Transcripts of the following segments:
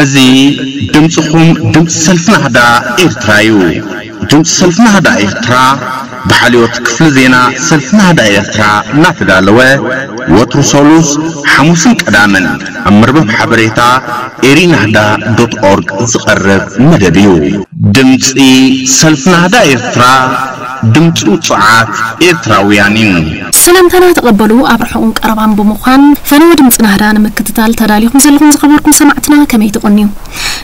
እዚ ድምፅኹም ድምፂ ሰልፊ ናህዳ ኤርትራ እዩ። ድምፂ ሰልፊ ናህዳ ኤርትራ ብሓልዮት ክፍሊ ዜና ሰልፊ ናህዳ ኤርትራ እናተዳለወ ወትሩ ሰሉስ፣ ሓሙስን ቀዳምን ኣብ መርበብ ሓበሬታ ኤሪናህዳ ዶት ኦርግ ዝቐርብ መደብ እዩ። ድምፂ ሰልፊ ናህዳ ኤርትራ፣ ድምፂ ውፁዓት ኤርትራውያን እዩ። ሰላምታና ተቐበሉ። ኣብ ርሑቕን ቀረባን ብምዃን ፈነወ ድምፂ ናህዳ ንምክትታል ተዳሊኹም ዘለኹም ዝኸበርኩም ሰማዕትና ከመይ ትቕንዩ?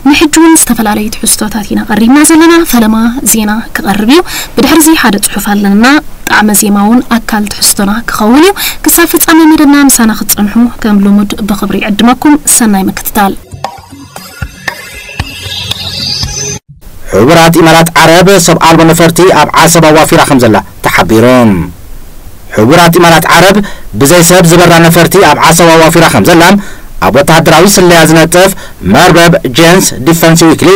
ንሕጂ እውን ዝተፈላለዩ ትሕዝቶታት ኢና ቀሪብና ዘለና። ፈለማ ዜና ክቐርብ እዩ። ብድሕርዚ ሓደ ጽሑፍ ኣለና። ጣዕመ ዜማ እውን ኣካል ትሕዝቶና ክኸውን እዩ። ክሳብ ፍጻሜ መደብና ምሳና ክትጸንሑ ከም ልሙድ ብኽብሪ ይዕድመኩም። ሰናይ ምክትታል። ሕቡራት ኢማራት ዓረብ ሰብ ኣልቦ ነፈርቲ ኣብ ዓሰብ ኣዋፊራ ከም ዘላ ተሓቢሩ። ሕቡራት ኢማራት ዓረብ ብዘይ ሰብ ዝበራ ነፈርቲ ኣብ ዓሰብ ኣዋፊራ ከም ዘላ ኣብ ወተሃደራዊ ስለያ ዝነጥፍ መርበብ ጀንስ ዲፈንስ ዊክሊ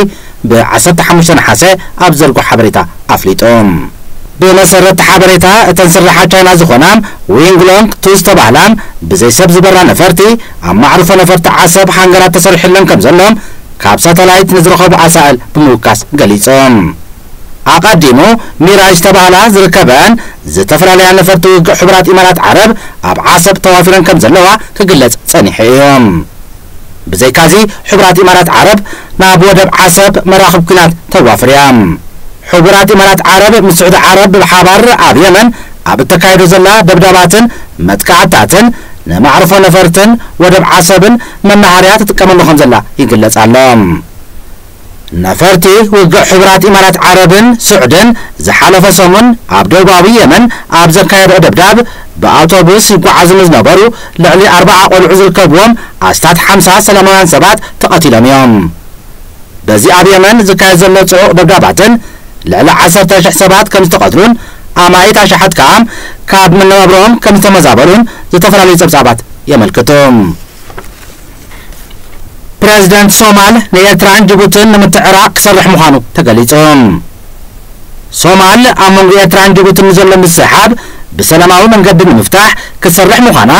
ብ ዓሰርተ ሓሙሽተ ነሓሰ ኣብ ዘርጎ ሓበሬታ ኣፍሊጡ። ብመሰረት ሓበሬታ እተን ስራሓ ቻይና ዝኾና ዊንግሎንግ ቱ ዝተባህላ ብዘይ ሰብ ዝበራ ነፈርቲ ኣብ ማዕርፎ ነፈርቲ ዓሰብ ሃንገራት ተሰሪሑለን ከም ዘሎ ካብ ሳተላይት ንዝረኸቡ ኣሳእል ብምውካስ ገሊጾም። ኣቐዲሙ ሚራጅ ዝተባህላ ዝርከበን ዝተፈላለያ ነፈርቲ ውግእ ሕቡራት ኢማራት ዓረብ ኣብ ዓሰብ ተዋፊረን ከም ዘለዋ ክግለጽ ጸኒሑ እዩ። ብዘይካዚ ሕቡራት ኢማራት ዓረብ ናብ ወደብ ዓሰብ መራኽብ ኲናት ተዋፍር እያ። ሕቡራት ኢማራት ዓረብ ምስ ስዑዲ ዓረብ ብሓባር ኣብ የመን ኣብ እተካይዶ ዘላ ደብዳባትን መጥቃዕትታትን ንማዕርፎ ነፈርትን ወደብ ዓሰብን መናሃርያ ትጥቀመሉ ከም ዘላ ይግለጽ ኣሎ። ነፈርቲ ውግእ ሕቡራት ኢማራት ዓረብን ስዑድን ዝሓለፈ ሰሙን ኣብ ደቡባዊ የመን ኣብ ዘካየድኦ ደብዳብ ብኣውቶቡስ ይጓዓዙ ንዝነበሩ ልዕሊ ኣርባዓ ቆልዑ ዝርከብዎም ኣስታት ሓምሳ ሰላማውያን ሰባት ተቐቲሎም እዮም። በዚ ኣብ የመን ዝካየድ ዘሎ ጽዑቕ ደብዳባትን ልዕሊ ዓሰርተ ሽሕ ሰባት ከም ዝተቐትሉን ኣማኢት ኣሽሓት ከኣ ካብ መነባብሮኦም ከም ዝተመዛበሉን ዝተፈላለዩ ጸብጻባት የመልክቱ። ፕረዚደንት ሶማል ንኤርትራን ጅቡትን ንምትዕራቕ ክሰርሕ ምዃኑ ተገሊጹ። ሶማል ኣብ መንጎ ኤርትራን ጅቡትን ንዘሎ ምስሕሓብ ብሰላማዊ መንገዲ ንምፍታሕ ክትሰርሕ ምዃና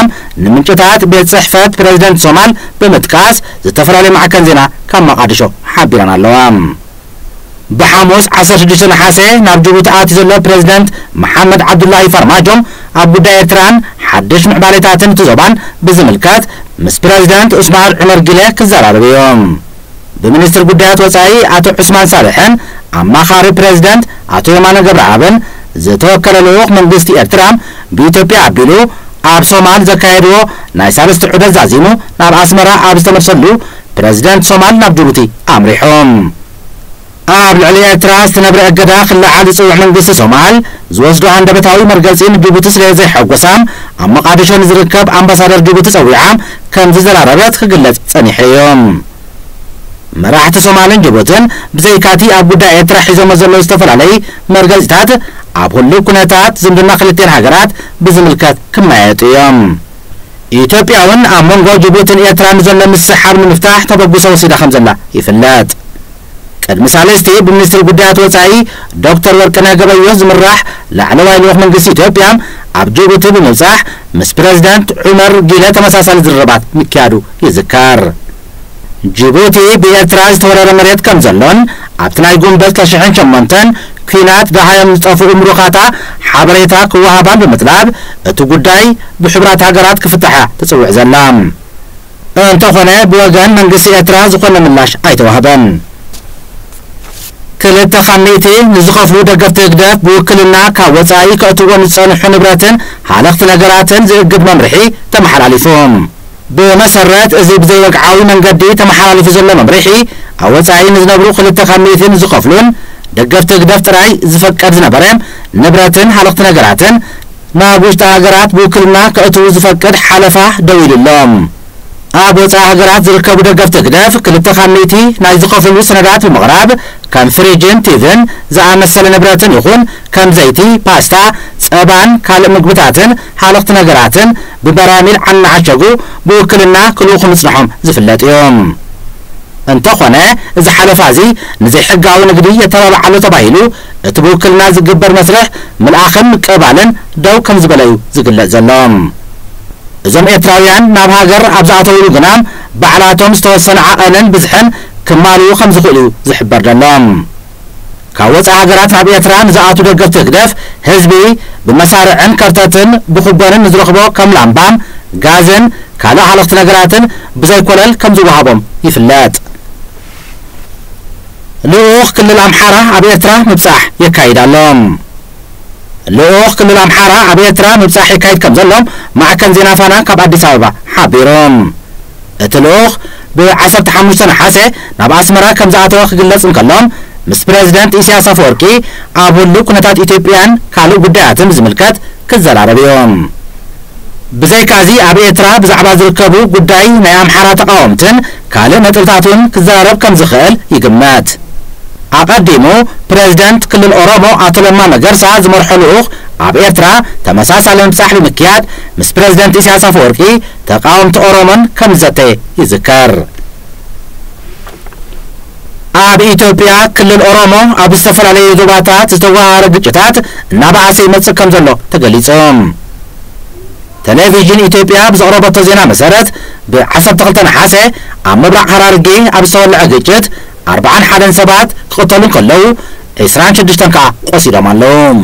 ንምንጭታት ቤት ጽሕፈት ፕረዚደንት ሶማል ብምጥቃስ ዝተፈላለዩ ማዕከን ዜና ካብ መቓድሾ ሓቢረን ኣለዋ። ብሓሙስ ዓሰርተ ሽዱሽተ ነሓሰ ናብ ጅቡቲ ኣትዩ ዘሎ ፕረዚደንት መሓመድ ዓብዱላሂ ፋርማጆ ኣብ ጉዳይ ኤርትራን ሓድሽ ምዕባሌታትን እቲ ዞባን ብዝምልከት ምስ ፕረዚደንት እስማዒል ዑመር ጊለ ክዘራረብ እዩ። ብሚኒስትር ጉዳያት ወጻኢ ኣቶ ዑስማን ሳልሕን ኣማኻሪ ፕረዚደንት ኣቶ የማነ ገብረኣብን ዝተወከለ ልኡኽ መንግስቲ ኤርትራ ብኢትዮጵያ ኣቢሉ ኣብ ሶማል ዘካየድዎ ናይ ሳልስቲ ዑደት ዛዚሙ ናብ ኣስመራ ኣብ ዝተመልሰሉ ፕረዚደንት ሶማል ናብ ጅቡቲ ኣምሪሑ። ኣብ ልዕሊ ኤርትራ ዝተነብረ እገዳ ክለዓል ዝጽውዕ መንግስቲ ሶማል ዝወስዶ ሃንደበታዊ መርገጺ ንጅቡቲ ስለ ዘይሐጎሳ ኣብ መቓድሾ ንዝርከብ ኣምባሳደር ጅቡቲ ጸዊዓ ከም ዝዘራረበት ክግለጽ ጸኒሑ እዩ። መራሕቲ ሶማልን ጅቡትን ብዘይካቲ ኣብ ጉዳይ ኤርትራ ሒዞሞ ዘለዉ ዝተፈላለዩ መርገጺታት ኣብ ህሉው ኩነታት ዝምድና ክልቲኤን ሃገራት ብዝምልከት ክመያየጡ እዮም። ኢትዮጵያ እውን ኣብ መንጎ ጅቡትን ኤርትራን ዘሎ ምስሕሓብ ንምፍታሕ ተበግሶ ወሲዳ ከም ዘላ ይፍለጥ። ቅድሚ ሳልስቲ ብሚኒስትሪ ጉዳያት ወጻኢ ዶክተር ወርቅነህ ገበየሁ ዝምራሕ ላዕለዋይ ልኡኽ መንግስቲ ኢትዮጵያ ኣብ ጅቡቲ ብምብጻሕ ምስ ፕረዚደንት ዑመር ጊለ ተመሳሳሊ ዝርርባት ምክያዱ ይዝከር። ጅቡቲ ብኤርትራ ዝተወረረ መሬት ከም ዘሎን ኣብቲ ናይ ጉንበት ክልተ ሽሕን ሸሞንተን ኲናት ደሃዮም ዝጠፍኡ ምሩኻታ ሓበሬታ ክወሃባን ብምጥላብ እቲ ጉዳይ ብሕቡራት ሃገራት ክፍታሕ እያ ትጽውዕ ዘላ። እንተኾነ ብወገን መንግስቲ ኤርትራ ዝኾነ ምላሽ ኣይተዋህበን። ክልተ ካብ ሚእቲ ንዝኸፍሉ ደገፍቲ ህግደፍ ብውክልና ካብ ወጻኢ ከእትዎ ንዝጸንሑ ንብረትን ሃለኽቲ ነገራትን ዝእግድ መምርሒ ተመሓላሊፉ። ብመሰረት እዚ ብዘይወግዓዊ መንገዲ ተመሓላሊፉ ዘሎ መምርሒ ኣብ ወጻኢ ንዝነብሩ ክልተ ካብ ሚእቲ ንዝኸፍሉን ደገፍቲ ህግደፍ ጥራይ ዝፈቀድ ዝነበረ ንብረትን ሃለኽቲ ነገራትን ናብ ውሽጢ ሃገራት ብውክልና ከእትዉ ዝፈቅድ ሓለፋ ደው ኢሉ ኣሎ። ኣብ ወጻኢ ሃገራት ዝርከቡ ደገፍቲ ህግደፍ ክልተ ካብ ሚእቲ ናይ ዝኸፍሉ ሰነዳት ብምቕራብ ከም ፍሪጅን ቲቪን ዝኣመሰለ ንብረትን ይኹን ከም ዘይቲ፣ ፓስታ፣ ጸባን ካልእ ምግብታትን ሃለኽቲ ነገራትን ብበራሚል ዓንዓሸጉ ብውክልና ክልእኹ ምጽንሖም ዝፍለጥ እዩ። እንተኾነ እዚ ሓለፋ እዚ ንዘይሕጋዊ ንግዲ የተባብዓሉ ተባሂሉ እቲ ብውክልና ዝግበር መስርሕ ምልኣኽን ምቅባልን ደው ከም ዝበለ እዩ ዝግለጽ ዘሎ። እዞም ኤርትራውያን ናብ ሃገር ኣብ ዝኣተውሉ ግና ባዕላቶም ዝተወሰነ ዓቐንን ብዝሕን ክማልኡ ከም ዝኽእሉ እዩ ዝሕበር ዘሎ። ካብ ወፃኢ ሃገራት ናብ ኤርትራ ንዝኣቱ ደገፍቲ ህግደፍ ህዝቢ ብመሳርዕን ከርተትን ብኩቦንን ንዝረኽቦ ከም ላምባን ጋዝን ካልእ ሃለኽቲ ነገራትን ብዘይኮለል ከም ዝወሃቦም ይፍለጥ። ልኡኽ ክልል ኣምሓራ ኣብ ኤርትራ ምብጻሕ የካይድ ኣሎ። ልኡኽ ክልል ኣምሓራ ኣብ ኤርትራ ምብጻሕ የካይድ ከም ዘሎ ማዕከን ዜና ፋና ካብ ኣዲስ ኣበባ ሓቢሩ። እቲ ልኡኽ ብ15 ነሓሰ ናብ ኣስመራ ከም ዝኣተወ ክግለጽ እንከሎ፣ ምስ ፕረዚደንት ኢሳያስ ኣፈወርቂ ኣብ ውልቅ ኩነታት ኢትዮጵያን ካልእ ጉዳያትን ብዝምልከት ክዘራረብ እዩ። ብዘይካዚ ኣብ ኤርትራ ብዛዕባ ዝርከቡ ጉዳይ ናይ ኣምሓራ ተቃወምትን ካልእ ነጥብታትን ክዘራረብ ከም ዝኽእል ይግመት። ኣቐዲሙ ፕረዚደንት ክልል ኦሮሞ ኣቶ ለማ መገርሳ ዝመርሖ ልኡኽ ኣብ ኤርትራ ተመሳሳሊ ምብጻሕ ብምክያድ ምስ ፕረዚደንት ኢሳያስ ኣፈወርቂ ተቃወምቲ ኦሮሞን ከም ዝዘተየ ይዝከር። ኣብ ኢትዮጵያ ክልል ኦሮሞ ኣብ ዝተፈላለዩ ዞባታት ዝተዋሃረ ግጭታት እናበኣሰ ይመጽእ ከም ዘሎ ተገሊጹ። ቴሌቪዥን ኢትዮጵያ ብዘቕረበቶ ዜና መሰረት፣ ብ12 ነሓሰ ኣብ ምብራቕ ሃራርጌ ኣብ ዝተወለዐ ግጭት ኣርባዓን ሓደን ሰባት ክቕተሉ እንከለዉ፣ ዕስራን ሽዱሽተን ከኣ ቆሲሎም ኣለዉ።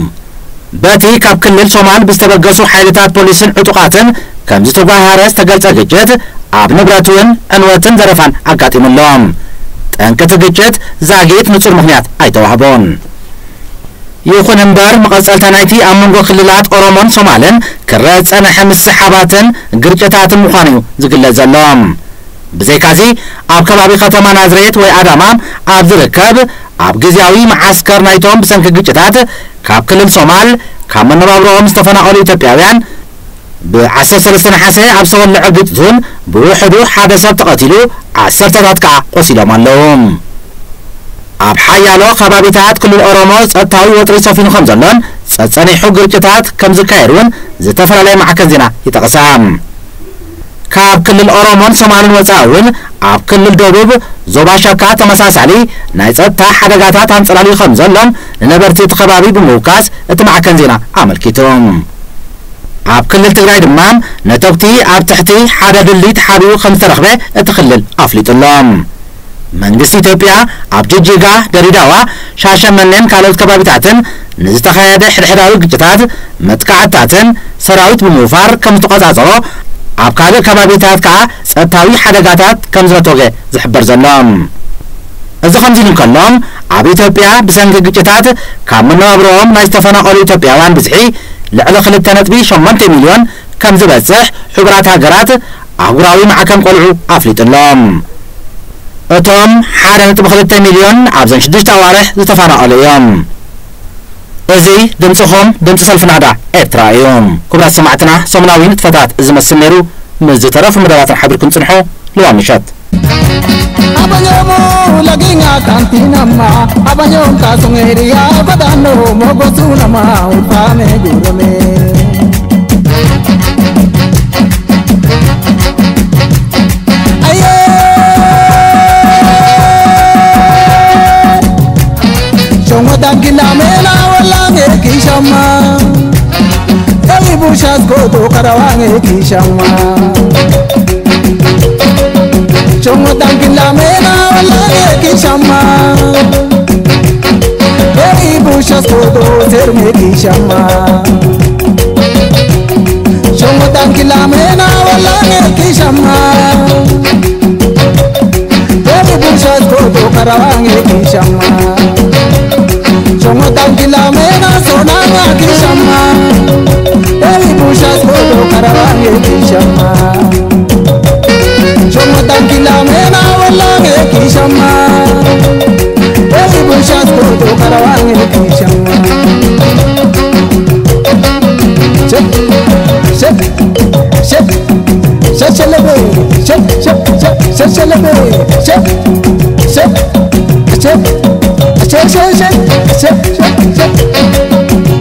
በቲ ካብ ክልል ሶማል ብዝተበገሱ ሓይልታት ፖሊስን ዕጡቓትን ከም ዝተጓሃረ ዝተገልጸ ግጭት፣ ኣብ ንብረት እውን ዕንወትን ዘረፋን ኣጋጢሙ ኣሎ። ጠንቂ እቲ ግጭት ዛጊት ንጹር ምኽንያት ኣይተዋህቦን። ይኹን እምበር፣ መቐጸልታ ናይቲ ኣብ መንጎ ክልላት ኦሮሞን ሶማልን ክረአ ዝጸንሐ ምስሕሓባትን ግርጭታትን ምዃኑ እዩ ዝግለጽ ዘሎ። ብዘይካዚ፣ ኣብ ከባቢ ከተማ ናዝሬት ወይ ኣዳማ ኣብ ዝርከብ ኣብ ግዝያዊ መዓስከር ናይቶም ብሰንኪ ግጭታት ካብ ክልል ሶማል ካብ መነባብሮኦም ዝተፈናቐሉ ኢትዮጵያውያን፣ ብ13 ነሓሰ ኣብ ዝተወለዐ ግጭት እውን ብውሕዱ ሓደ ሰብ ተቐቲሉ፣ ዓሰርተታት ከኣ ቆሲሎም ኣለዉ። ኣብ ሓያሎ ከባቢታት ክልል ኦሮሞ ጸጥታዊ ወጥሪ ሰፊኑ ከም ዘሎን ጸጸኒሑ ግርጭታት ከም ዝካየድ እውን ዝተፈላለያ ማዕከን ዜና ይጠቕሳ። ካብ ክልል ኦሮሞን ሶማልን ወጻኢ እውን ኣብ ክልል ደቡብ ዞባ ሸካ ተመሳሳሊ ናይ ጸጥታ ሓደጋታት ኣንጸላልዩ ከም ዘሎን ንነበርቲ እቲ ከባቢ ብምውካስ እቲ ማዕከን ዜና ኣመልኪቱ። ኣብ ክልል ትግራይ ድማ ነተጉቲ ኣብ ትሕቲ ሓደ ድልድል ተሓቢኡ ከም ዝተረኽበ እቲ ክልል ኣፍሊጡ ኣሎ። መንግስቲ ኢትዮጵያ ኣብ ጅጅጋ፣ ድሬዳዋ፣ ሻሸመኔን ካልኦት ከባቢታትን ንዝተኻየደ ሕድሕዳዊ ግጭታት፣ መጥቃዕትታትን ሰራዊት ብምውፋር ከም ዝተቆጻጸሮ፣ ኣብ ካልእ ከባቢታት ከኣ ጸጥታዊ ሓደጋታት ከም ዝነተገ ዝሕበር ዘሎ። እዚ ከምዚ ኢሉ እንከሎ፣ ኣብ ኢትዮጵያ ብሰንኪ ግጭታት ካብ መነባብሮኦም ናይ ዝተፈናቐሉ ኢትዮጵያውያን ብዝሒ ልዕሊ 2.8 ሚልዮን ከም ዝበጽሕ ሕቡራት ሃገራት ኣህጉራዊ ማዕከን ቆልዑ ኣፍሊጡ ኣሎ። እቶም ሓደ ነጥቢ ክልተ ሚልዮን ኣብዘን ሽዱሽተ ኣዋርሕ ዝተፈናቐሉ እዮም። እዚ ድምፅኹም፣ ድምፂ ሰልፊ ናህዳ ኤርትራ እዩ። ክቡራት ሰማዕትና፣ ሰሙናዊ ንጥፈታት እዚ መስል ነይሩ። ምስ ዝተረፉ መደባትና ሓቢርኩም ጽንሑ። ልዋ ምሸት። Abanyomu laginya kantinama, abanyom kasungeriya badano mogosunama utame jurame. Aye, shongo dangila mena wala nge kishama. Eli bushas koto karawange kishama. Chongo tangila mena wala kishama. Eli bushas koto serme kishama. Chongo tangila mena wala kishama. Eli bushas koto karawange kishama. Chongo tangila mena sonanga kishama. Eli bushas koto karawange kishama. Chongo tangila mena walange kishama. Eli bushas koto karawange kishama. Shake, shake, shake. Shashalebe, shep, shep, shep, shashalebe, shep, shep, shep, shep, shep, shep, shep, shep, shep.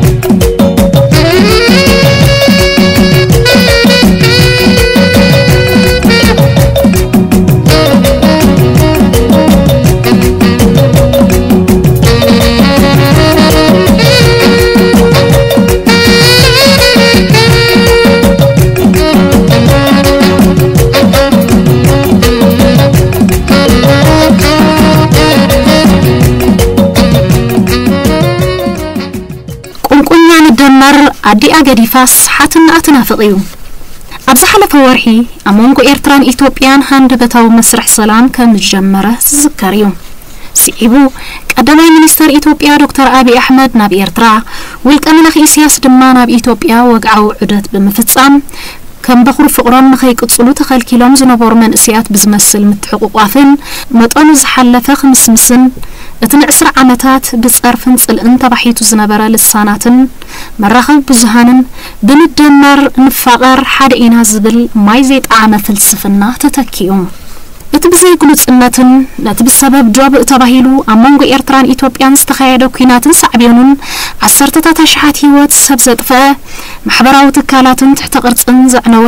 ኣዲኣ ገዲፋስ ሓትንኣ ትናፍቕ እዩ። ኣብ ዝሓለፈ ወርሒ ኣብ መንጎ ኤርትራን ኢትዮጵያን ሃንደበታዊ መስርሕ ሰላም ከም ዝጀመረ ዝዝከር እዩ። ስዒቡ ቀዳማይ ሚኒስተር ኢትዮጵያ ዶክተር ኣብይ ኣሕመድ ናብ ኤርትራ፣ ውልቀ መላኺ ኢሳያስ ድማ ናብ ኢትዮጵያ ወግዓዊ ዑደት ብምፍጻም፣ ከም በኹሪ ፍቕሮም ንኸይቅጽሉ ተኸልኪሎም ዝነበሩ መንእሰያት ብዝመስል ምትሕቑቋፍን መጠኑ ዝሓለፈ ክምስምስን፣ እቲ ንዕስራ ዓመታት ብጸርፍን ጽልእን ተባሒቱ ዝነበረ ልሳናትን መራኸቢ ብዙሃንን ብንደመር ንፋቐር ሓደ ኢና ዝብል ማይ ዘይጠዓመ ፍልስፍና ተተኪኡ። እቲ ብዘይ ግሉጽነትን ነቲ ብሰበብ ዶብ ተባሂሉ ኣብ መንጎ ኤርትራን ኢትዮጵያን ዝተኻየደ ኲናትን ሳዕቤኑን ዓሰርተታት ኣሽሓት ህይወት ሰብ ዘጥፍአ፣ ማሕበራዊ ትካላትን ትሕተ ቅርጽን ዘዕነወ፣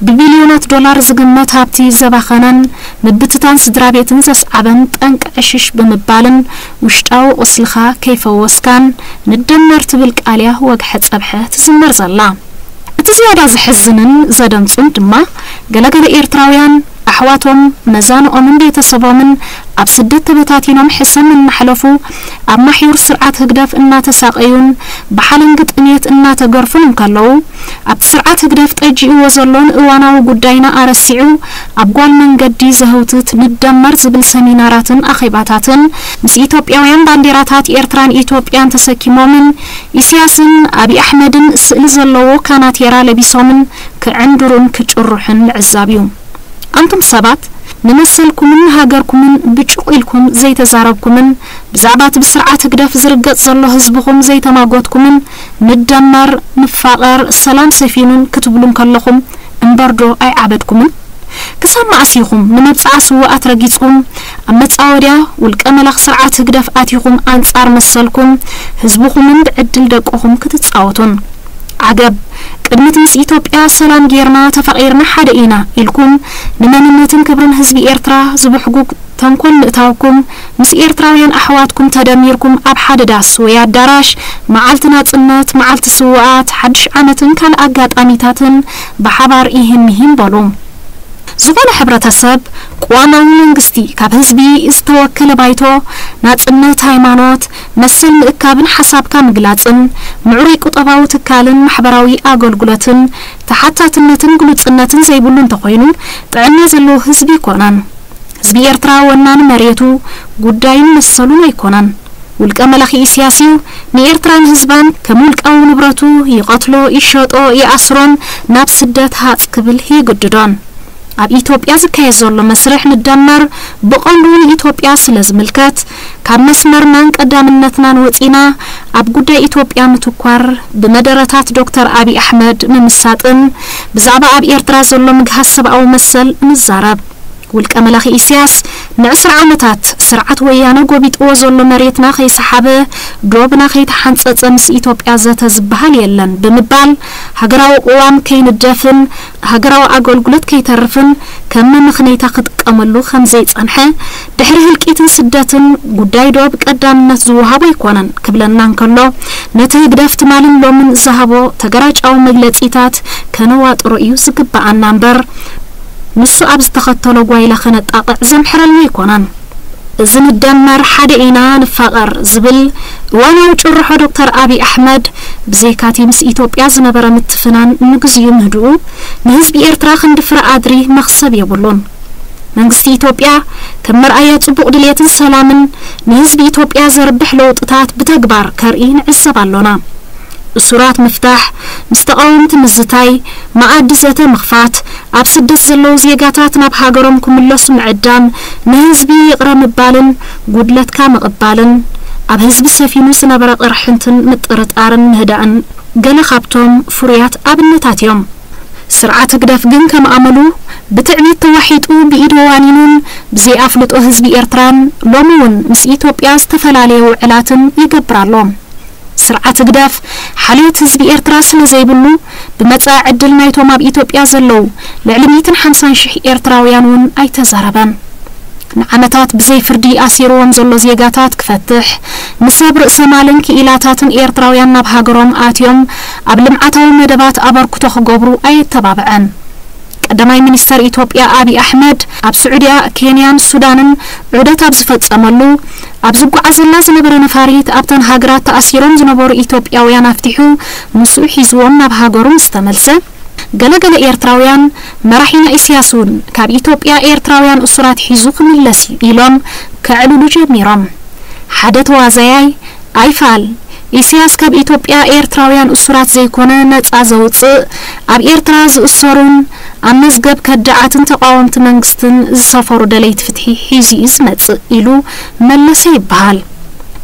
ብቢልዮናት ዶላር ዝግመት ሃብቲ ዘባኸነን ምብትታን ስድራ ቤትን ዘስዓበን ጠንቂ ዕሽሽ ብምባልን ውሽጣዊ ቁስልኻ ከይፈወስካን ንደመር ትብል ቃልያ ወግሐ ጸብሐ ትዝመር ዘላ። እቲ ዝያዳ ዘሕዝንን ዘደንጹን ድማ ገለገለ ኤርትራውያን ኣሕዋቶም፣ መዛንኦምን ቤተሰቦምን ኣብ ስደት ተበታቲኖም ሕሰም እናሕለፉ ኣብ ማሕዩር ስርዓት ህግደፍ እናተሳቐዩን ብሓለንጊ ጥሜት እናተገርፉን እንከለዉ፣ ኣብቲ ስርዓት ህግደፍ ጠጂእዎ ዘሎ ንእዋናዊ ጉዳይና ኣረሲዑ ኣብ ጓል መንገዲ ዘህውትት ንደመር ዝብል ሰሚናራትን ኣኼባታትን ምስ ኢትዮጵያውያን ባንዴራታት ኤርትራን ኢትዮጵያን ተሰኪሞምን ኢሳያስን ኣብይ ኣሕመድን ስእሊ ዘለዎ ካናቴራ ለቢሶምን ክዕንድሩን ክጭርሑን ምዕዛብ እዩ። ኣንቱም ሰባት፣ ንመሰልኩምን ንሃገርኩምን ብጭቕ ኢልኩም ዘይተዛረብኩምን ብዛዕባ እቲ ብስርዓት ህግደፍ ዝርገጽ ዘሎ ህዝብኹም ዘይተማጎትኩምን ንደመር፣ ንፋቐር፣ ሰላም ሰፊኑን ክትብሉ እንከለኹም እምበርዶ ኣይዓበድኩምን? ክሳብ መዓስ ኢኹም ንመብጽዓ ስዉኣት ረጊጽኩም ኣብ መጻወድያ ውልቀ መላኺ ስርዓት ህግደፍ ኣቲኹም ኣንጻር መሰልኩም ህዝብኹምን ብዕድል ደቅኹም ክትጻወቱን? ዓገብ! ቅድሚት ምስ ኢትዮጵያ ሰላም ጌርና ተፋቒርና ሓደ ኢና ኢልኩም ንመንነትን ክብርን ህዝቢ ኤርትራ ዝብሕጉግ ተንኮል ምእታውኩም፣ ምስ ኤርትራውያን ኣሕዋትኩም ተደሚርኩም ኣብ ሓደ ዳስ ወይ ኣዳራሽ መዓልቲ ናጽነት፣ መዓልቲ ስዉኣት፣ ሓድሽ ዓመትን ካልእ ኣጋጣሚታትን ብሓባር ኢሂን ምሂን በሉ። ዝኾነ ሕብረተሰብ ቅዋማዊ መንግስቲ ካብ ህዝቢ ዝተወከለ ባይቶ፣ ናጽነት ሃይማኖት፣ መሰል ምእካብን ሓሳብካ ምግላጽን፣ ምዕሩይ ቁጠባዊ ትካልን ማሕበራዊ ኣገልግሎትን ተሓታትነትን ግሉጽነትን ዘይብሉ እንተኾይኑ፣ ጥዕና ዘለዎ ህዝቢ ኣይኮነን። ህዝቢ ኤርትራ ወናኒ መሬቱ፣ ጉዳይን መሰሉን ኣይኮነን። ውልቀ መላኺ ኢሳያስ እዩ ንኤርትራን ህዝባን ከም ውልቃዊ ንብረቱ ይቐትሎ፣ ይሸጦ፣ ይኣስሮን ናብ ስደት ሃጽ ክብል ይግድዶን። ኣብ ኢትዮጵያ ዝካየድ ዘሎ መስርሕ ንደመር ብቐንዱ ንኢትዮጵያ ስለ ዝምልከት፣ ካብ መስመርናን ቀዳምነትናን ወጺና ኣብ ጉዳይ ኢትዮጵያ ምትኳር፣ ብመደረታት ዶክተር ኣብይ ኣሕመድ ምምሳጥን ብዛዕባ ኣብ ኤርትራ ዘሎ ምግሃስ ሰብኣዊ መሰል ንዛረብ። ውልቀ መላኺ ኢሳያስ ንዕስራ ዓመታት ስርዓት ወያነ ጎቢጥዎ ዘሎ መሬትና ከይሰሓበ፣ ዶብና ከይተሓንጸጸ ምስ ኢትዮጵያ ዘተ ዝበሃል የለን ብምባል፣ ሃገራዊ ቅዋም ከይንደፍን ሃገራዊ ኣገልግሎት ከይተርፍን ከም መመኽነይታ ክጥቀመሉ ከም ዘይጸንሐ፣ ድሕሪ ህልቂትን ስደትን ጉዳይ ዶብ ቀዳምነት ዝወሃቦ ኣይኮነን ክብለና እንከሎ፣ ነቲ ህግደፍ ትማልን ሎምን ዝሃቦ ተገራጫዊ መግለጺታት ከነዋጥሮ እዩ ዝግብኣና እምበር፣ ንሱ ኣብ ዝተኸተሎ ጓይላ ከነጣቕዕ ዘምሕረልና ኣይኮነን። እዚ ንደመር ሓደ ኢና ንፋቐር ዝብል እዋናዊ ጭርሖ ዶክተር ኣብይ ኣሕመድ፣ ብዘይካቲ ምስ ኢትዮጵያ ዝነበረ ምትፍናን ንግዚኡ ምህድኡ፣ ንህዝቢ ኤርትራ ክንዲ ፍረ ኣድሪ መኽሰብ የብሉን። መንግስቲ ኢትዮጵያ ከም መርኣያ ጽቡቕ ድልየትን ሰላምን ንህዝቢ ኢትዮጵያ ዘርብሕ ለውጥታት ብተግባር ከርኢ ንዕዘብ ኣሎና። እሱራት ምፍታሕ፣ ምስ ተቓወምቲ ምዝታይ፣ መኣዲ ዘተ ምኽፋት፣ ኣብ ስደት ዘለዉ ዜጋታት ናብ ሃገሮም ክምለሱ ምዕዳም፣ ንህዝቢ ይቕረ ምባልን ጉድለትካ ምቕባልን፣ ኣብ ህዝቢ ሰፊኑ ዝነበረ ቅርሕንትን ምጥርጣርን ምህዳእን ገለ ካብቶም ፍሩያት ኣብነታት እዮም። ስርዓት ህግደፍ ግን ከም ኣመሉ ብትዕቢት ተዋሒጡ ብኢዱ ዋኒኑን ብዘይ ኣፍልጦ ህዝቢ ኤርትራን ሎሚ እውን ምስ ኢትዮጵያ ዝተፈላለየ ውዕላትን ይገብር ኣሎ። ስርዓት ህግደፍ ሓልዮት ህዝቢ ኤርትራ ስለ ዘይብሉ፣ ብመጻኢ ዕድል ናይቶም ኣብ ኢትዮጵያ ዘለዉ ልዕሊ ሚእትን ሓምሳን ሽሕ ኤርትራውያን እውን ኣይተዛረበን። ንዓመታት ብዘይ ፍርዲ ኣሲርዎም ዘሎ ዜጋታት ክፈትሕ፣ ንሰብ ርእሰ ማልን ክኢላታትን ኤርትራውያን ናብ ሃገሮም ኣትዮም ኣብ ልምዓታዊ መደባት ኣበርክቶ ክገብሩ ኣየተባብዐን። ቀዳማይ ሚኒስተር ኢትዮጵያ ኣብይ ኣሕመድ ኣብ ስዑድያ፣ ኬንያን ሱዳንን ዑደት ኣብ ዝፈጸመሉ፣ ኣብ ዝጓዓዘላ ዝነበረ ነፋሪት ኣብተን ሃገራት ተኣሲሮም ዝነበሩ ኢትዮጵያውያን ኣፍቲሑ ምስኡ ሒዝዎም ናብ ሃገሩ ምስ ተመልሰ፣ ገለገለ ኤርትራውያን፣ መራሒና ኢሳያስ እውን ካብ ኢትዮጵያ ኤርትራውያን እሱራት ሒዙ ክምለስ እዩ ኢሎም ከዕልሉ ጀሚሮም። ሓደ ተዋዛያይ፣ ኣይፋል፣ ኢሳያስ ካብ ኢትዮጵያ ኤርትራውያን እሱራት ዘይኮነ ነጻ ዘውጽእ፣ ኣብ ኤርትራ ዝእሰሩን ኣብ መዝገብ ከዳዓትን ተቓወምቲ መንግስትን ዝሰፈሩ ደለይቲ ፍትሒ ሒዙ እዩ ዝመጽእ ኢሉ መለሰ ይበሃል።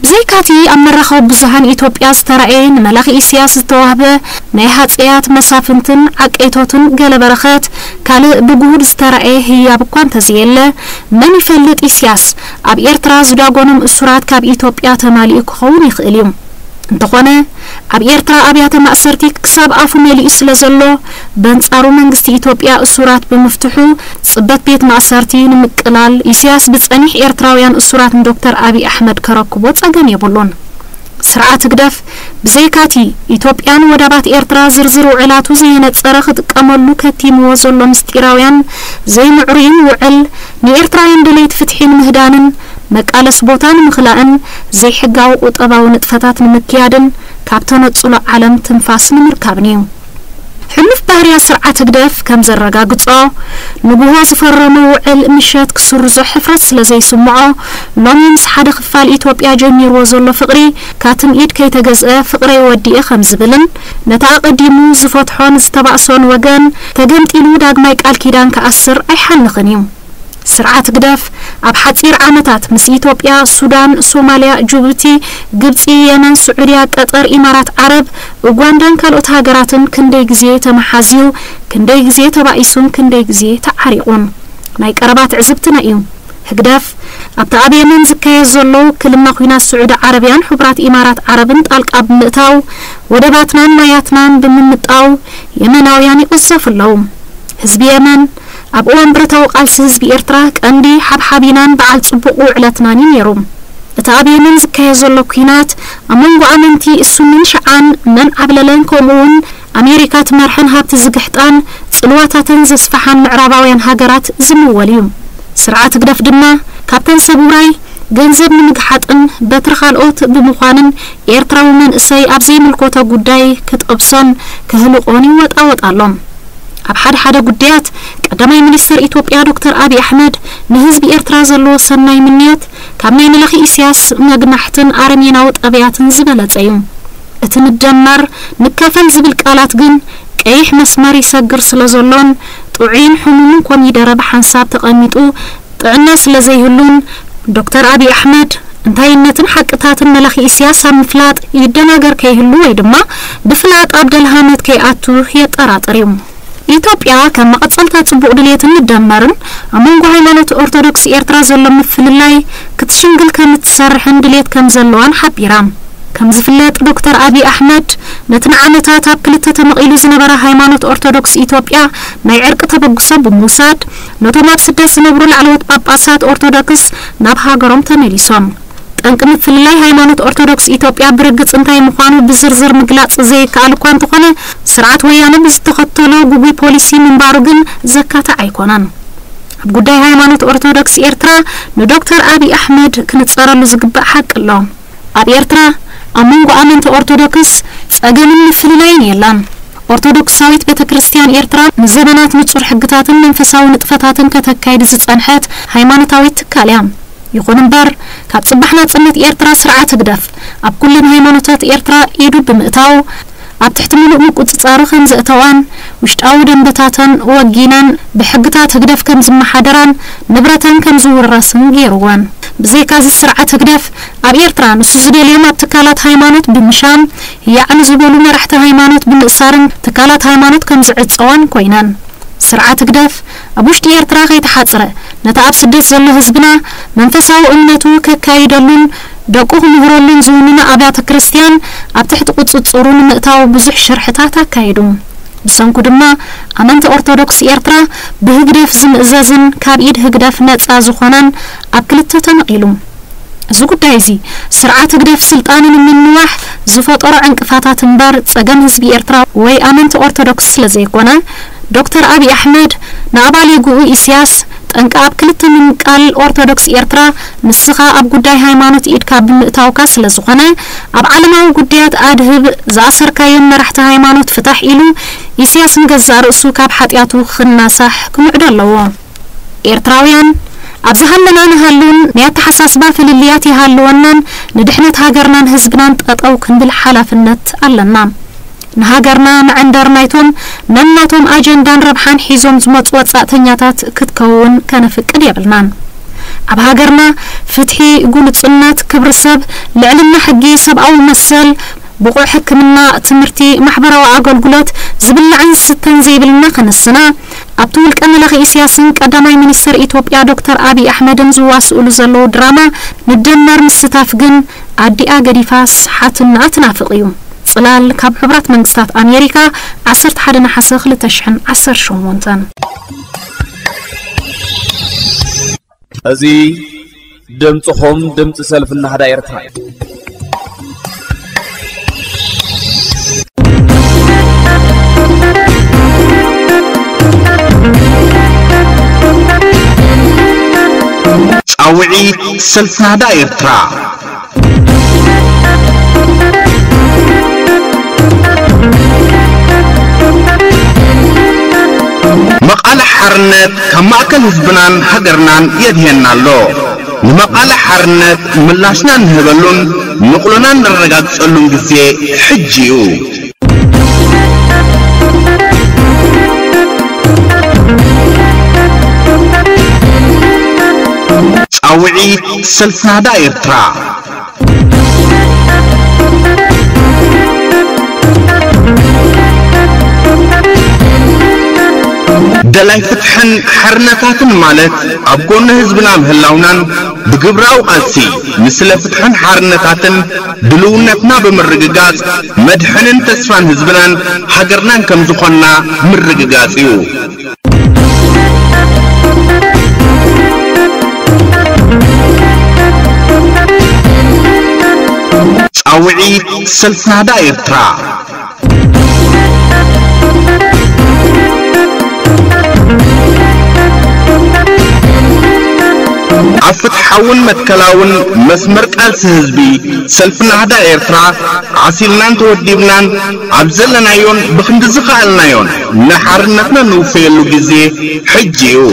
ብዘይካቲ ኣብ መራኸቢ ብዙሃን ኢትዮጵያ ዝተራእየ ንመላኺ ኢሳያስ ዝተዋህበ ናይ ሃጸያት መሳፍንትን ዓቀይቶትን ገለ በረኸት ካልእ ብግሁድ ዝተራእየ ህያብ እኳ እንተዘየለ፣ መን ይፈልጥ ኢሳያስ ኣብ ኤርትራ ዝዳጎኖም እሱራት ካብ ኢትዮጵያ ተማሊኡ ክኸውን ይኽእል እዩ። እንተኾነ፣ ኣብ ኤርትራ ኣብያተ ማእሰርቲ ክሳብ ኣፉ መሊኡ ስለ ዘሎ፣ በንጻሩ መንግስቲ ኢትዮጵያ እሱራት ብምፍትሑ፣ ጽበት ቤት ማእሰርቲ ንምቅላል ኢሳያስ ብጸኒሕ ኤርትራውያን እሱራት ንዶክተር ኣብይ ኣሕመድ ከረክቦ ጸገም የብሉን። ስርዓት ህግደፍ ብዘይካቲ ኢትዮጵያን ወደባት ኤርትራ ዝርዝር ውዕላቱ ዘየነጸረ ክጥቀመሉ ከቲምዎ ዘሎ ምስጢራውያን ዘይምዕሩይን ውዕል ንኤርትራውያን ደለይቲ ፍትሒ ንምህዳንን መቃለሲ ቦታ ንምኽላእን ዘይሕጋዊ ቁጠባዊ ንጥፈታት ንምክያድን ካብ ተነጽሎ ዓለም ትንፋስ ንምርካብን እዩ። ሕሉፍ ባህርያ ስርዓት ህግደፍ ከም ዘረጋግጾ፣ ንግሆ ዝፈረሞ ውዕል ምሸት ክስርዞ ሕፍረት ስለ ዘይስምዖ፣ ሎሚ ምስ ሓደ ክፋል ኢትዮጵያ ጀሚርዎ ዘሎ ፍቕሪ፣ ካትም ኢድ ከይተገዝአ ፍቕረይ ወዲኤ ከም ዝብልን፣ ነቲ ኣቐዲሙ ዝፈትሖን ዝተባእሶን ወገን ተገምጢሉ ዳግማይ ቃል ኪዳን ክኣስር ኣይሓንኽን እዩ። ስርዓት ህግደፍ ኣብ ሓጺር ዓመታት ምስ ኢትዮጵያ፣ ሱዳን፣ ሶማልያ፣ ጅቡቲ፣ ግብጺ፣ የመን፣ ስዑድያ፣ ቀጠር፣ ኢማራት ዓረብ፣ ኡጋንዳን ካልኦት ሃገራትን ክንደይ ግዜ ተመሓዝዩ፣ ክንደይ ግዜ ተባኢሱን ክንደይ ግዜ ተዓሪቑን ናይ ቀረባ ትዕዝብትና እዩ። ህግደፍ ኣብቲ ኣብ የመን ዝካየድ ዘሎ ውክልና ኲናት ስዑዲ ዓረብያን ሕቡራት ኢማራት ዓረብን ጣልቃ ብምእታው፣ ወደባትናን ማያትናን ብምምጣው የመናውያን ይቕዘፉ ኣለዉ። ህዝቢ የመን ኣብ እዋን ብረታዊ ቃልሲ ህዝቢ ኤርትራ ቀንዲ ሓብሓቢናን በዓል ጽቡቕ ውዕለትናን እዩ ነይሩ። እቲ ኣብ የመን ዝካየድ ዘሎ ኲናት ኣብ መንጎ ኣመንቲ ሱኒን ሽዓን መን ዓብለለን ከምኡውን ኣሜሪካ ትመርሐን ሃብቲ ዝግሕጣን ጽልዋታተን ዘስፍሓን ምዕራባውያን ሃገራት ዝምወል እዩ። ስርዓት ህግደፍ ድማ ካብተን ሰብ ውራይ ገንዘብ ንምግሓጥን በትሪ ካልኦት ብምዃንን ኤርትራዊ መንእሰይ ኣብ ዘይምልኮቶ ጉዳይ ክጠብሶን ከህልቆን ይወጣወጥ ኣሎ። ኣብ ሓደ ሓደ ጉዳያት ቀዳማይ ሚኒስተር ኢትዮጵያ ዶክተር ኣብይ ኣሕመድ ንህዝቢ ኤርትራ ዘለዎ ሰናይ ምንዮት ካብ ናይ መላኺ ኢሳያስ መግናሕትን ኣረሜናዊ ጠብያትን ዝበለጸ እዩ። እቲ ንደመር ንካፈል ዝብል ቃላት ግን ቀይሕ መስመር ይሰግር ስለ ዘሎን ጥዑይን ሕሙምን ኮሚደረ ብሓንሳብ ተቐሚጡ ጥዕና ስለ ዘይህሉን ዶክተር ኣብይ ኣሕመድ እንታይነትን ሓቅታትን መላኺ ኢሳያስ ኣብ ምፍላጥ ይደናገር ከይህሉ ወይ ድማ ብፍላጥ ኣብ ደልሃመት ከይኣቱ የጠራጥር እዩ። ኢትዮጵያ ከም መቐጸልታ ጽቡቕ ድሌትን ንደመርን ኣብ መንጎ ሃይማኖት ኦርቶዶክስ ኤርትራ ዘሎ ምፍልላይ ክትሽንግል ከም እትሰርሕን ድሌት ከም ዘለዋን ሓቢራ። ከም ዝፍለጥ ዶክተር ኣብይ ኣሕመድ ነቲ ንዓመታት ኣብ ክልተ ተመቒሉ ዝነበረ ሃይማኖት ኦርቶዶክስ ኢትዮጵያ ናይ ዕርቂ ተበግሶ ብምውሳድ ነቶም ኣብ ስደት ዝነብሩ ላዕለዎት ጳጳሳት ኦርቶዶክስ ናብ ሃገሮም ተመሊሶም። ጠንቂ ምፍልላይ ሃይማኖት ኦርቶዶክስ ኢትዮጵያ ብርግጽ እንታይ ምዃኑ ብዝርዝር ምግላጽ ዘይከኣል እኳ እንተኾነ፣ ስርዓት ወያነ ብዝተኸተሎ ጉጉይ ፖሊሲ ምንባሩ ግን ዘካትዕ ኣይኮነን። ኣብ ጉዳይ ሃይማኖት ኦርቶዶክስ ኤርትራ ንዶክተር ኣብይ ኣሕመድ ክንጸረሉ ዝግባእ ሓቂ ኣሎ። ኣብ ኤርትራ ኣብ መንጎ ኣመንቲ ኦርቶዶክስ ጸገምን ምፍልላይን የላን። ኦርቶዶክሳዊት ቤተ ክርስቲያን ኤርትራ ንዘበናት ንጹር ሕግታትን መንፈሳዊ ንጥፈታትን ከተካይድ ዝጸንሐት ሃይማኖታዊት ትካል እያ። ይኹን እምበር፣ ካብ ጽባሕ ናጽነት ኤርትራ ስርዓት ህግደፍ ኣብ ኩለን ሃይማኖታት ኤርትራ ኢዱ ብምእታው፣ ኣብ ትሕቲ ምሉእ ምቁጽጻሩ ከም ዘእተዋን፣ ውሽጣዊ ደንበታተን ወጊነን ብሕግታት ህግደፍ ከም ዝመሓደራን ንብረተን ከም ዝውረስን ገይርወን። ብዘይካዚ ስርዓት ህግደፍ ኣብ ኤርትራ ንሱ ዝደልዮም ኣብ ትካላት ሃይማኖት ብምሻም፣ ህያዕ ንዝበሉ መራሕቲ ሃይማኖት ብምእሳርን ትካላት ሃይማኖት ከም ዝዕጸዋን ኮይነን። ስርዓት ህግደፍ ኣብ ውሽጢ ኤርትራ ከይተሓጽረ፣ ነቲ ኣብ ስደት ዘሎ ህዝብና መንፈሳዊ እምነቱ ከካይደሉን ደቁ ክምህረሉን ዝውንና ኣብያተ ክርስቲያን ኣብ ትሕቲ ቁጽጽሩ ንምእታው ብዙሕ ሽርሕታት ኣካይዱ። ብሰንኩ ድማ ኣመንቲ ኦርቶዶክስ ኤርትራ ብህግደፍ ዝምእዘዝን ካብ ኢድ ህግደፍ ነጻ ዝኾነን ኣብ ክልተ ተመቒሉ። እዚ ጉዳይ እዚ ስርዓት ህግደፍ ስልጣኑ ንምንዋሕ ዝፈጠሮ ዕንቅፋታት እምበር ጸገም ህዝቢ ኤርትራ ወይ ኣመንቲ ኦርቶዶክስ ስለ ዘይኮነ፣ ዶክተር ኣብይ ኣሕመድ ንኣባል የጉኡ ኢስያስ፣ ጠንቂ ኣብ ክልተ ምምቃል ኦርቶዶክስ ኤርትራ ንስኻ ኣብ ጉዳይ ሃይማኖት ኢድካ ብምእታውካ ስለ ዝኾነ፣ ኣብ ዓለማዊ ጉዳያት ኣድህብ፣ ዝኣሰርካዮም መራሕቲ ሃይማኖት ፍታሕ ኢሉ፣ ኢስያስ ንገዛእ ርእሱ ካብ ሓጢኣቱ ክናሳሕ ክምዕዶ ኣለዎ። ኤርትራውያን፣ ኣብ ዝሃለና ንሃሉን ናይ ኣተሓሳስባ ፍልልያት ይሃልወናን፣ ንድሕነት ሃገርናን ህዝብናን ጠጠው ክንብል ሓላፍነት ኣለና። ንሃገርና መዐንደር ናይቶም ነናቶም ኣጀንዳን ረብሓን ሒዞም ዝመጹ ወጻእተኛታት ክትከውን ከነፍቅድ የብልናን። ኣብ ሃገርና ፍትሒ፣ ግሉጽነት፣ ክብሪ ሰብ፣ ልዕልና ሕጊ፣ ሰብኣዊ መሰል፣ ብቑዕ ሕክምና፣ ትምህርቲ፣ ማሕበራዊ ኣገልግሎት፣ ዝብላዕን ዝስተን ዘይብልና ክንስና፣ ኣብቲ ውልቀ መላኺ ኢስያስን ቀዳማይ ሚኒስተር ኢትዮጵያ ዶክተር ኣብይ ኣሕመድን ዝዋስኡሉ ዘለዉ ድራማ ንደመር ምስታፍ ግን ኣዲኣ ገዲፋስ ሓትንኣ ትናፍቕ እዩ። ጽላል ካብ ሕቡራት መንግስታት ኣሜሪካ፣ ዓሰርተ ሓደ ነሓሰ ክልተ ሽሕን ዓሰርተ ሸሞንተን። እዚ ድምጽኹም ድምጺ ሰልፊ ናህዳ ኤርትራ እዩ። ጻውዒት ሰልፊ ናህዳ ኤርትራ። መቓልሕ ሓርነት ካብ ማእከል ህዝብናን ሃገርናን የድህየና ኣሎ። ንመቓልሕ ሓርነት ምላሽና እንህበሉን ንቕሎና እነረጋግጸሉን ግዜ ሕጂ እዩ። ጻውዒት ሰልፊ ናህዳ ኤርትራ። ደላይ ፍትሕን ሓርነታትን ማለት ኣብ ጎኒ ህዝብና ምህላውናን ብግብራዊ ቃልሲ ንስለ ፍትሕን ሓርነታትን ድልውነትና ብምርግጋጽ መድሕንን ተስፋን ህዝብናን ሃገርናን ከም ዝኾንና ምርግጋጽ እዩ። ጻውዒት ሰልፊ ናህዳ ኤርትራ። ኣብ ፍትሓውን መትከላውን መስመር ቃልሲ ህዝቢ፣ ሰልፊ ናህዳ ኤርትራ ዓሲልናን ተወዲብናን ኣብ ዘለናዮን ብኽንዲ ዝኸኣልናዮን ንሓርነትና ንውፈየሉ ግዜ ሕጂ እዩ።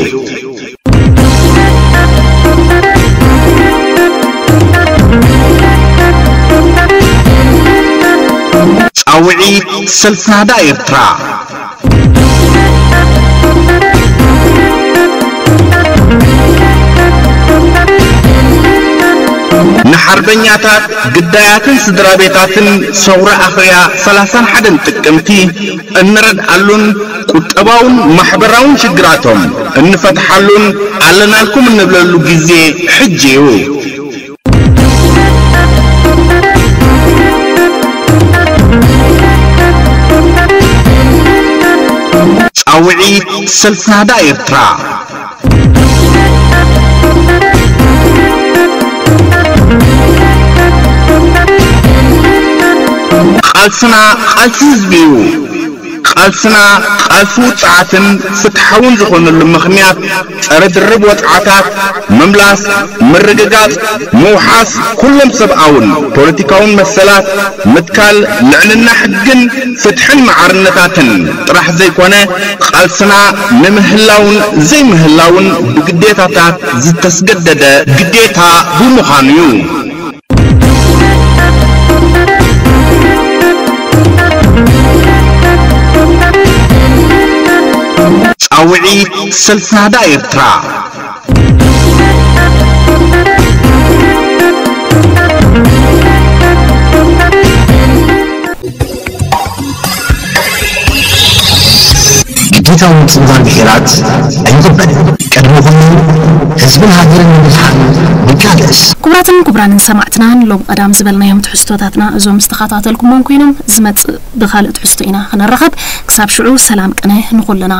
ጻውዒት ሰልፊ ናህዳ ኤርትራ። ንሓርበኛታት፣ ግዳያትን ስድራ ቤታትን ሰውራ ኣኽርያ ሰላሳን ሓደን ጥቅምቲ እንረድኣሉን ቁጠባውን ማሕበራውን ሽግራቶም እንፈትሓሉን ኣለናልኩም እንብለሉ ግዜ ሕጂ እዩ። ጻውዒት ሰልፊ ናህዳ ኤርትራ። ቃልስና ቃልሲ ህዝቢ እዩ። ቃልስና ቃልሲ ውጽዓትን ፍትሓውን ዝኾነሉ ምኽንያት፣ ጸረ ድርብ ወጽዓታት ምምላስ፣ ምርግጋጽ፣ ምውሓስ ኩሎም ሰብኣውን ፖለቲካውን መሰላት፣ ምትካል ልዕልና ሕግን ፍትሕን ማዕርነታትን ጥራሕ ዘይኮነ፣ ቃልስና ንምህላውን ዘይምህላውን ብግዴታታት ዝተስገደደ ግዴታ ብምዃኑ እዩ። ጻውዒት ሰልፊ ናህዳ ኤርትራ። ግዴታዊ ምጽንባር ብሄራት ኣይቕበልን። ቅድሚ ኩሉ ህዝብን ሃገርን ንምድሓን ንቃለስ። ክቡራትን ክቡራንን ሰማዕትና፣ ንሎም ቀዳም ዝበልናዮም ትሕዝቶታትና እዞም ዝተኸታተልኩሞም ኮይኖም፣ ዝመጽእ ብኻልእ ትሕዝቶ ኢና ክንራኸብ። ክሳብ ሽዑ ሰላም ቅነ ንኹልና።